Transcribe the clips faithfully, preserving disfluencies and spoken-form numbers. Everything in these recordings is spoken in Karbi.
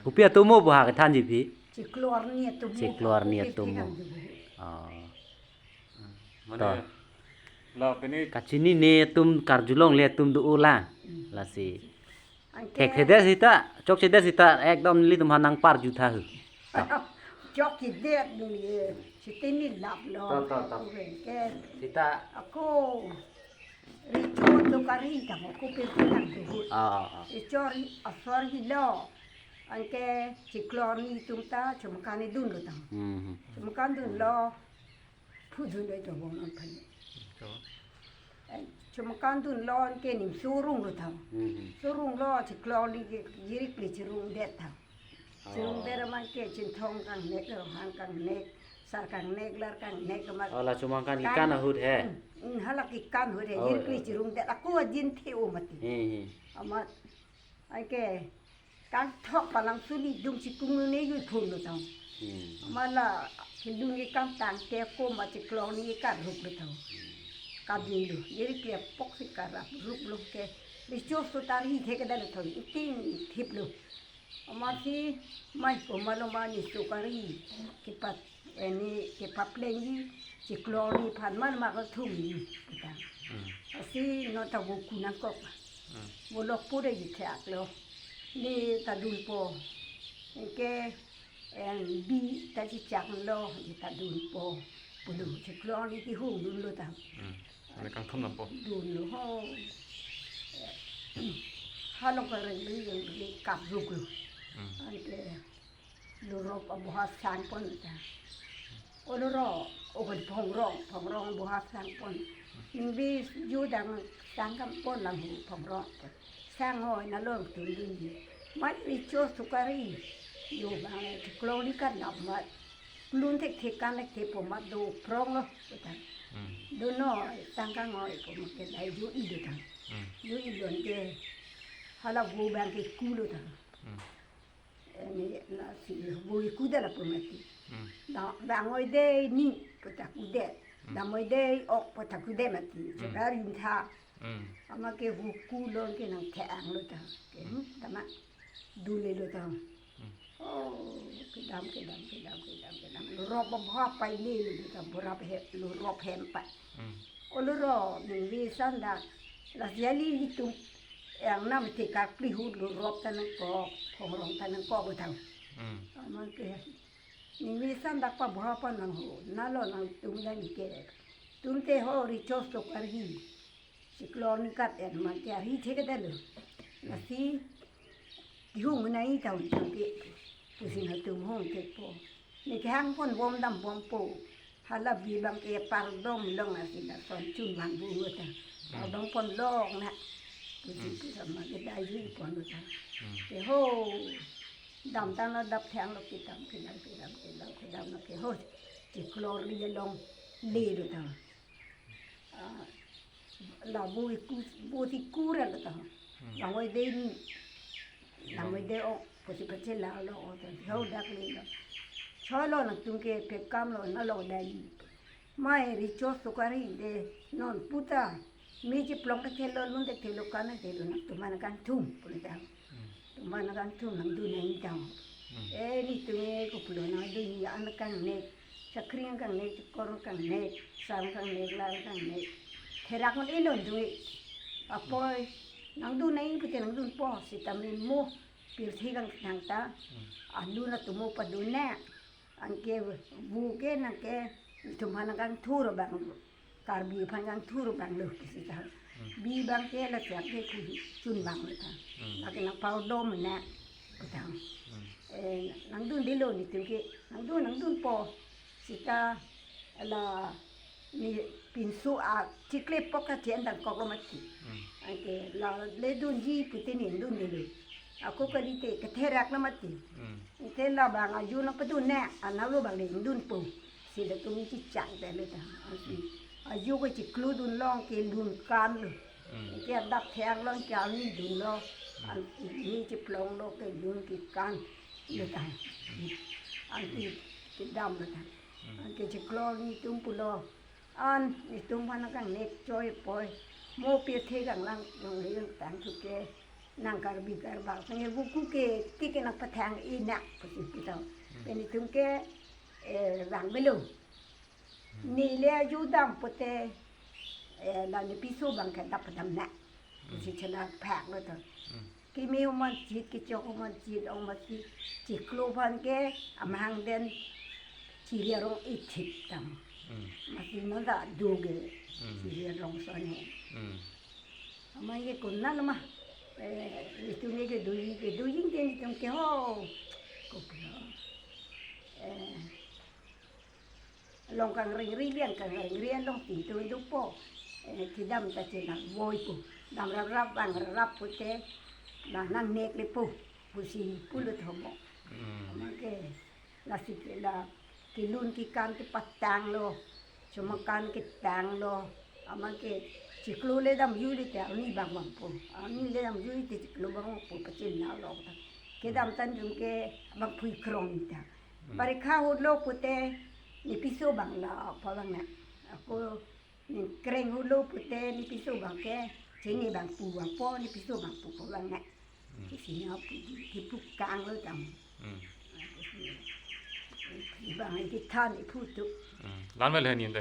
Kopi atum mo bo ha kethanji phi? Chiklo arni atum mo. Chiklo arni atum mo. Kopi atum mo. Oh. Mane To. La pini kachinine atum karjulongle atum do-o lang. Hmm. Lasi. Anke thekthedet sita, chokchedet sita, ekdom nelitum ha nangparjutha hu. Chokchedet dun ye, sitini lap lo. To, to, to. Anke sita. Ako, Richo Sokari tamo, kopi atum nang tuhut. Ah, ah, ah. Richo ri, asor helo. Anke chiklo arni atum ta, chomkan dunlo tamo. Hmm, hmm. Chomkan dunlo. Phujun dei to bong non phani. To. Eh, chomkan dunlo anke ning surunglo tamo. Hmm, hmm. Surunglo chiklo arni ke jirikli chirungdet tamo. Oh. Chirungdet amat ke Chinthong kangnek, Ronghang kangnek, Sar kangnek, Lar kangnek amat. Oh, la chomangkan kekan ahut he. Hmm, hmm, hala kekan ahut he. Oh, jirikli eh, eh. Chirungdet ako ajin the-o mati. Hmm, hmm. Amat anke kangthok palang suli dung chikung ne yui phun lo tamo. Hmm. Amat la kedun kekan tangte ako ma chiklo arni ke karuplo tamo. Kadunlo, jirikli apok si karapruplo ke. Richo Sokari thekthedetlo tamo, iting thiplo. Amat si mai komatlo ma ne Sokari kepat, eh, ne kepaplengji, chiklo arni aphan man ma kathumji, kita. Hmm. Lasi non ta bo kunangkok. Hmm. Bo lok pura ji thaklo. Ne ta dunpo. Anke, eh, bi ta chichaklo, ne ta dunpo. Pulo chiklo arni kihung dunlo tamo. Hmm. Mane kangthum dampo. Dunlo ho. Halong kareng li yang li kapruplo. Hmm. Anke lurop aboha sangpon ta. O luro, o kon Phongrong, Phongrong aboha sangpon. Ningve judang sangkampon lang hu Phongrong. Sang hoi nalong tundun ye. Mat Richo Sokari. Yo bang chiklo arni kan dam mat. Lun thekthekan thekthepo mat do pronglo, kota. Hmm. Dunoi, tangkang oi, ko mat ke dai ju-i do tang. Hmm. Ju-i do anke hala vo bang ke kulo tamo. Hmm. Eni lasi vo kudet lapu mati. Hmm. Da, dam oi dei ni, kota kudet. Hmm. Dam oi dei ok, kota kudet mati. Hmm. Sekarang tha. Hmm. Amat ke vo kulo ke nangthang lo tamo. Ke, hmm, tama. Dunlelo tamo. Hmm. Oh, kedam, kedam, kedam, kedam, kedam. Lurop aboha pai lelo tamo, lurop he, lurop hem pai. Hmm. O luro, ningve sandak. Lasi ali litum. Yang nam te karkli ahut lurop ta nangkok, Phongrong ta nangkok tamo. Hmm. Amat ke. Ningve sandak paboha pon lang ho. Nalo nangtum dan ke. Tumte ho Richo Sokari. Chiklo arni kat-en mat ke arhi thekthedetlo. Lasi kihung nai tamo tum ke. Pusi nangtum hung thekpo. Ne kehang pon bom dambompo. Hala bi bang ke pardom long lasi lason chun bang bu ta. Pardom pon long na. Pusi Hmm. pu sama ke dai ju ponlo tamo. Hmm. Ke ho. Dam tanglo dap thanglo kedam, kedam, kedam, kedam, kedam lo ke ho. Chiklo arni along lelo tamo. Ah, la vo iku, vo si kuralo tamo. Hmm. Dam oi dei ni. Dam oi dei ok, pusi pachela lo o tamo. Ho dak lelo. Cholo nangtum ke pekam lo nalo dai. Mai Richo Sokari de non puta. Mi chiplong thekthelo, lun thekthelo, kan thekthelo, nangtum aphan kangthum, pulo tamo. Hmm. Tum aphan kangthum nangdun nangji tamo. Hmm. Eh, nelitum ke kopilo nangdun ya an kangnek, chakri kangnek, chikor kangnek, sar kangnek, lar kangnek. Therak un-e lo dun. Apot nangdun nangji pute nangdunpo, sitame mo pirthe kangthang ta. Hmm. Alun atum mo padun nang. Anke vo ke nang ke tum aphan kangthur bang. Karbi aphan kangthur bang lo pusi ta. Hmm. Bi bang ke la siap ke ku chun bang lo ta. Hmm. Lake nangpardom na ta. Hmm. Eh, nangdundelo nelitum ke. Nangdun, nangdunpo. Sita la ne pinso achikle pok ta chen dangkok lo mati. Hmm. Anke la le dunji pute ne dundelo. Ako kalite ketherak lo mati. Hmm. Te labang ajo nangpadun nang, analo bang le dunpo. Si latum chichak detlo ta. Ansi ajo ke chiklo dun long ke lun kan lo. Hmm. Ke adap thang long ke arni dunlo. Hmm. Ansi ne chiplonglo ke lun kekan lo ta. Hmm. Ansi kedamlo ta. Hmm. Anke chiklo arni atum pulo. An, nelitum aphan kangnek choi poi. Mo pirthe kanglang, kanglang tang thu ke. Nang Karbi Karbak, nge buku ke, ti ke nang pathang inak, pusi puta. Pen itum ke, eh, vang belo. Neli ajudam pute, eh, la nepiso abang ke dap damnang. Pusi chena phak lo to. Kimi oman chit, kichok oman chit, oman chit, chiklo abang ke, amahang den, chiri arong ithip tam. Masi nang ta duge, chiri arong sone. Amai ke kunal ma. Eh, itum ke dui, ke dui jing tin itum ke ho. Kopilo. Eh, long kangring ri lian kangring ri along tin tu dupo. Eh, kedam ta chenang voi pu. Dam rap rap bang rap pute. Bang nang nek le pu. Pusi pulut homo. Amai ke. Lasi ke la kelun kekan kepatang lo, chemakan ketang lo, amai ke chiklo le damjui le te arni bang bang po, arni le damjui te chiklo bang po pachin na lo ta. Kedam tan jum ke bang phui krong ta. Barikha hut lo pute nepiso abang la pa bang na. Ako ningkreng hut lo pute nepiso abang ke, chini bang pu bang po, nepiso abang pu po bang na. Kisi na pu, kipu kang lo tam. Bang iti than iphu tu. Lan vel hen yin te.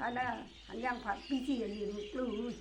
Ala, anyang pha pisi ani ru klu.